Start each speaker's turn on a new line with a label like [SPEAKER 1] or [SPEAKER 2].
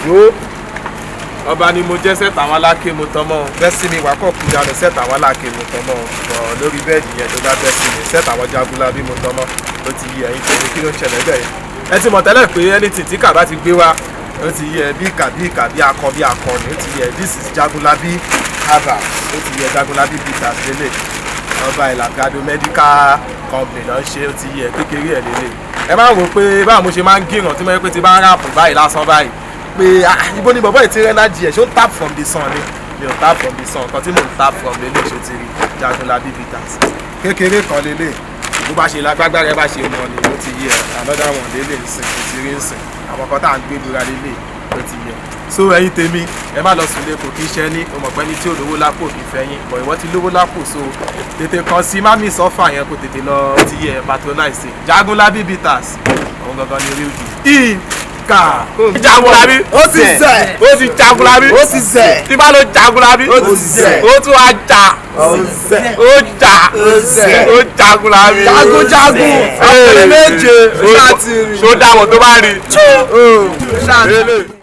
[SPEAKER 1] Wo, ọba ni mo jẹ́ sẹ́tà àwọn aláké mo tán mọ́. Bẹ́ sí mi, wà kọ́ kú dànù. Sẹ́tà àwọn aláké mo tán mọ́ bọ̀ lórí bed yẹn. Tó bá bẹ́ sí mi, sẹ́tà àwọn Jagunlabi mo tán mọ́. Ó ti yí ẹ̀yin tèmi, kí ló ń ṣẹlẹ̀ bẹ́ẹ̀ yẹn? Ẹ ti mọ̀ tẹ́lẹ̀ pé anything tí kà bá ti gbé wá, ó ti yẹ, bí ìkà bí ìkà, bí akọ bí akọ ni. Ó ti yẹ, this is Jagunlabi herbal. Ó ti yẹ, Jagunlabi bitters lélẹ̀. Ọba ìlàgàdo medical company ló ń ṣe. Ó ti yẹ, kékeré ẹ̀ lélẹ̀. Ẹ máa wò pé báwo mo ṣe máa ń gíràn tí mo yẹ pé ti bá ń rap báyìí lásán báyìí pé, ah, ibo ni bọ̀bọ̀ ìtì energy ẹ̀? Ṣó ń tap from the sun ni? Mi ò tap from the sun. Nǹkan tí mò ń tap from lélẹ̀, ṣó ti rí? Jagunlabi bitters kékeré kan lélẹ̀. Bó bá ṣe lágbára ẹ bá ṣe mọ ni. Ó ti yẹ, another one lélẹ̀ ń sìn. Ó ti rí ń sìn, àwọn kan tá à ń gbé lura lélẹ̀. Ó ti yẹ. So ẹ̀yin tèmi, ẹ má lọ sùn lé, kò kí í ṣe ní o mọ̀ pé ní tí ò lówó lápò kì í fẹ́ yín bọ̀. Ìwọ ti lówó lápò, so tètè kan sí mami sọ́fà yẹn, kó tètè lọ. Ó ti yẹ, patronize Jagunlabi bitters. Òun gangan ni real deal. Ìkà.
[SPEAKER 2] Jagunlabi.
[SPEAKER 3] Ó ti zẹ̀.
[SPEAKER 2] Ó ti Jagunlabi.
[SPEAKER 3] Ó ti zẹ̀.
[SPEAKER 2] Tí bá ló Jagunlabi.
[SPEAKER 3] Ó ti zẹ̀.
[SPEAKER 2] Ó tún wá jà.
[SPEAKER 3] Ó zẹ̀.
[SPEAKER 2] Ó jà.
[SPEAKER 3] Ó zẹ̀.
[SPEAKER 2] Ó Jagunlabi.
[SPEAKER 3] Jagunjagun ọkùnrin méje láti rí.
[SPEAKER 2] Ṣó dàbọ̀ tó bá rí.
[SPEAKER 3] Ó ṣáà ti rí.